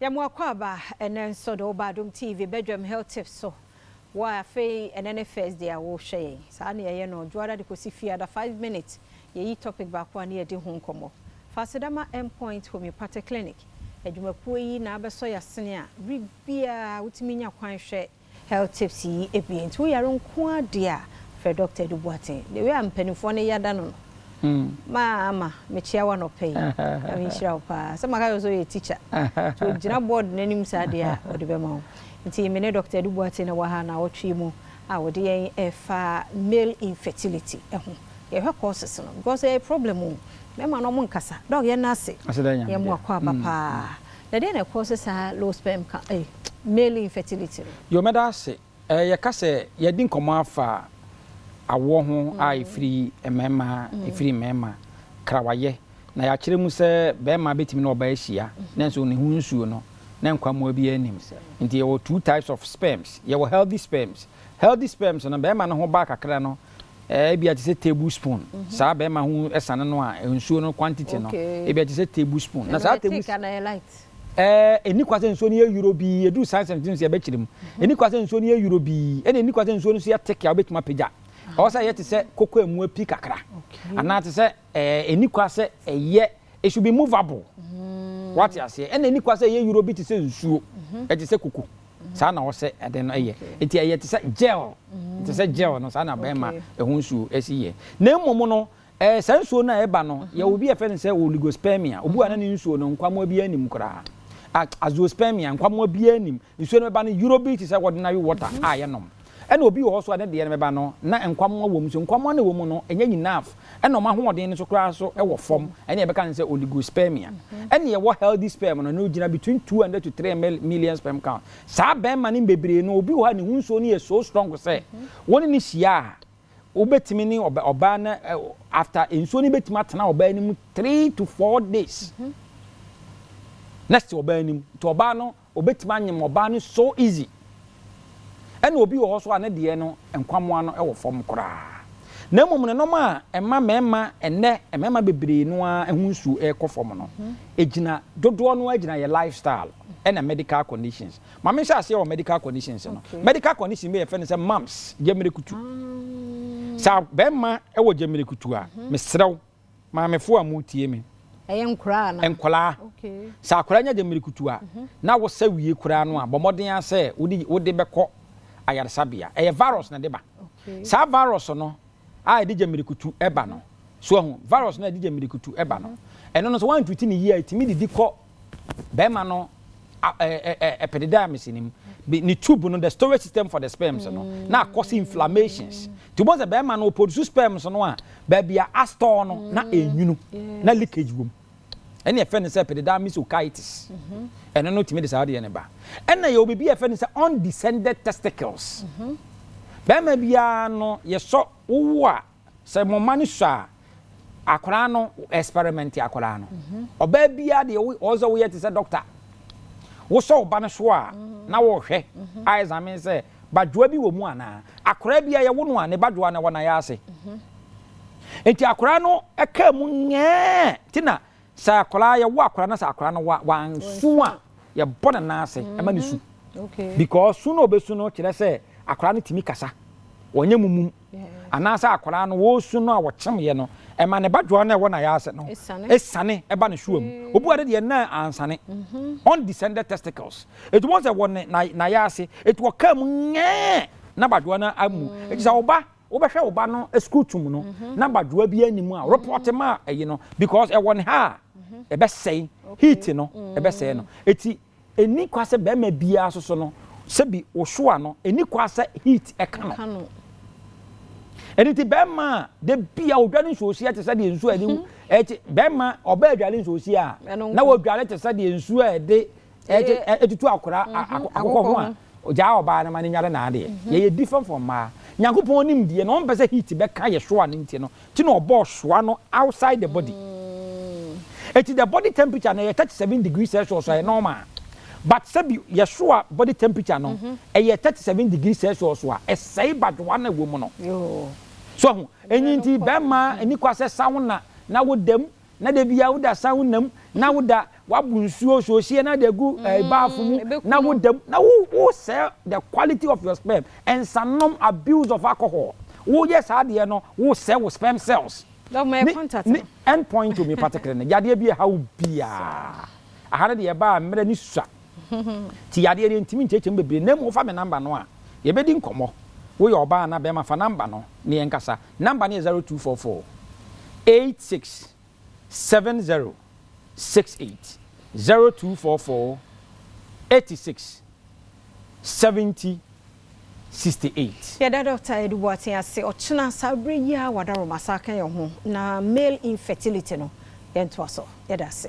Yɛma wo akwaaba ɛnɛ nso de wo ba Adom TV Bedwam Health Tips so. Wɔ afei ɛnɛ ne first day a wɔrehwɛ yɛn. Saa na yɛyɛ no Dwoada de kɔsi Fiada 5 minutes yɛyi topic baako a ne yɛdi ho nkɔmmɔ. Fasedama Endpoint Homeopathic Clinic. Adwumakuo yi na abɛsɔ yɛn asene a bere biara wotumi nya kwan hwɛ health tips yi bi. Nti woyare nko ara deɛ a, frɛ Dr. Edu Boateng. The way a mpanimfoɔ no yada no no, Maama, mekyia wo anɔpa yi. Nyame nhyira wo paa. Sɛ maka sɛ ɔyɛ teacher. Nti ogyina board n'anim saa deɛ a, ɔde bɛma wo. Nti me ne Dr. Edu Boateng na wɔ ha na ɔtwe mu a wɔde yɛn ɛfa male infertility ho. Yɛhwɛ causes no because ɛyɛ problem o. Mmarima no ɔmo nkasa. Doc, yɛn nan ase. Yɛn mo akɔ aba paa. Na deɛ na ɛkɔ saa low sperm count, male infertility no? Yo, mɛda ase. Yɛka sɛ yɛdi nkɔmmɔ afa awoɔ ho a ɛfiri mmarima, ɛfiri mmarima krawayɛ. Na yɛakyerɛ mu sɛ barima bɛtumi ne ɔbaa ahyia nanso ne ho nsuo no na nkwammoa biara nnim. Nti yɛwɔ two types of sperms. Yɛwɔ healthy sperms. Healthy sperms no, barima no ho ba kakra no, ebia te sɛ table spoon. Saa barima ho ɛsane no a, nsuo no quantity no, ebia te sɛ table spoon. Na saa table ɛni kwa sɛ nsuo no yɛ euro bi, ɛduru science and things yɛbɛkyerɛ mu. Ɛni kwa sɛ nsuo no yɛ euro bi, ɛna ɛni kwa sɛ nsuo no nso yɛ thick a wobɛtumi apagya. Ɔwɔ sɛ ɛyɛ te sɛ koko emu api kakra. Anaa te sɛ ɛni kwa sɛ ɛyɛ, it should be movable. Wate aseɛ? Ɛna ɛni kwa sɛ ɛyɛ euro bi te sɛ nsuo, ɛte sɛ koko. Saa na ɔsɛ ɛde no ɛyɛ. Nti ɛyɛ te sɛ gel, te sɛ gel no, saa na bɛrima ɛho nsuo ɛsi yɛ. Na mmom no, saa nsuo no a ɛba no, yɛwɔ bi a yɛfrɛ no sɛ oligospermia. Obi wɔ na ne nsuo no nkwammoa biara nnim koraa. Azoospermia, nkwammoa biara nnim. Nsuo no bɛba no euro bi te sɛ ordinary water a yɛnom. Ɛna obi wɔ hɔ so a ne deɛ no bɛba no na nkwammoa wɔ mu. So nkwammoa no wɔ mu no ɛnyɛ enough. Ɛna ɔmo ahoɔden no so koraa so ɛwɔ fam. Ɛna yɛbɛka no sɛ oligospermia. Ɛna yɛwɔ healthy sperm no, no gyina between 200 to 3 million sperm count. Saa bɛrima no bebree no, obi wɔ hɔ a ne ho nsuo no yɛ so strong sɛ wɔne ne hyia a, wobɛtumi ne ɔbaa no after nsuo no bɛtumi atena ɔbaa no mu 3 to 4 days. Next ɔbaa no mu nti ɔbaa no obɛtumi anyem ɔbaa no so easy. Ɛna obi wɔ hɔ so a ne deɛ no nkwammoa no wɔ fam koraa. Na mmom no, nneɛma a ɛma mmarima ɛnɛ mmarima bebree no ara ho nsuo ɛrekɔ fam no, ɛgyina dodoɔ no ara gyina yɛ lifestyle ɛna medical conditions. Maame nhyɛ aseɛ wɔ medical conditions no. Medical condition bi yɛfrɛ no sɛ mumps, gyemirekutu. Sɛ bɛrima ɛwɔ gyemirekutu a, mesrɛw maamefo a mutie me, Ɛyɛ nkoraa na? Nkɔlaa. Sɛ akwadaa nya gyemirekutu a, na wosa wie koraa no a, bɔ mmɔden asɛ wode bɛkɔ ayaresabea. Ɛyɛ virus na de ba. Saa virus no a yɛde gyemirekutu ɛba no so, ahu virus no a yɛde gyemirekutu ɛba no, ɛno no sɛ woantuti ne yie a, ɛtumi didi kɔ bɛrima no epididymis no mu, ne tube no, the storage system for the sperms no, na akɔsi inflammations. Nti wobɔ sɛ bɛrima no produce sperms no a, baabi a astore no na ɛnwunu na leakage wɔ mu, ɛne yɛfrɛ no sɛ epididymis orchitis. Ɛno no tumi de saa adeɛ no ba. Ɛna yɛwɔ biribi a yɛfrɛ no sɛ undescended testicles. Bɛrima biara no, yɛsɔ wowo a, sɛ mɔma no sɔ a, akwaraa no experiment, akwaraa no ɔbaa biara deɛ ɔwɔ sɛ woyɛ te sɛ doctor, wosɔ wo ba no so a na wɔrehwɛ a examine sɛ badwoa bi wɔ mu anaa. Akwaraa bi a yɛwo no a, ne badwoa no wɔ n'ayɛ ase. Nti akwaraa no ɛka mu nyɛɛ ti na sɛ akwaraa yɛwo akwaraa no, sɛ akwaraa no wa wansu a, yɛbɔ ne nan ase ɛma ne su because su na ɔbɛsu no kyerɛ sɛ akwaraa no tumi kasa, wɔnyɛ mumum, anaasɛ akwaraa no wɔresu no a wɔkyemyɛ no, ɛma ne badwoa no a ɛwɔ n'ayɛ ase no ɛsane ɛba ne soa mu. Obi wa de deɛ na ansane, undescended testicles, etu wɔn sɛ wɔ ne n'ayɛ ase etu ɔka mu nyɛɛ na badwoa no amu. Eti sɛ ɔba wobɛhwɛ wo ba no scrotum no na badwoa bi anim a, report ma ɛyi no because ɛwɔ ne ha a ɛbɛsɛe heat no, ɛbɛsɛe no. Eti ɛni kwa sɛ bɛrima biara soso no sɛbi wosoa no, ɛni kwa sɛ heat ɛka no. Ɛno nti bɛrima a de bia odware nsuo hyia te sɛ deɛ nsuo a ɛde ɛte bɛrima ɔbaa adware nsuo hyia a na wɔdware te sɛ deɛ nsuo a ɛde ɛte ɛtutu akora akokɔ ho a, ogyaa ɔbaa no ma ne nware n'adeɛ. Yɛyɛ different from mmaa. Nyankopɔn nim deɛ na ɔmpɛ sɛ heat bɛka yɛ soa no nti no ti na ɔbɔɔ soa no outside the body. Eti the body temperature no yɛ 37°C, ɛyɛ normal, but sɛbi yɛ soa body temperature no ɛyɛ 37°C a, ɛsɛe badwoa no ɛwɔ mu no so ho. Enyi nti bɛrima ani kwa sɛ sauna na wodam na de bia woda sauna mu na woda. Woabu nsuo hyehyeɛ na de agu baafo mu na woda mu na wo wosɛe the quality of your sperm. Nsanom, abuse of alcohol, woyɛ saa adeɛ no, wosɛe wo sperm cells. Ne ne End Point Homeopathic Clinic, yadeɛ bi ɛha wo biara. Aha no deɛ ɛbaa mmerɛ ne sua. Nti yadeɛ deɛ ntumi nkyerɛkyerɛ mu bebree na mmom wofa me number no a, yɛbɛdi nkɔmmɔ. Woyɛ ɔbaa anaa bɛrima fa number no na yɛnkasa. Number no yɛ 0244 86 70 68 0244 86 70 68. Yɛda Dɔkta Adu Boateng ase. Ɔkyena saa berɛ yi ara wada Roma sa aka yɛn ho na male infertility no yɛntoa so. Yɛda ase.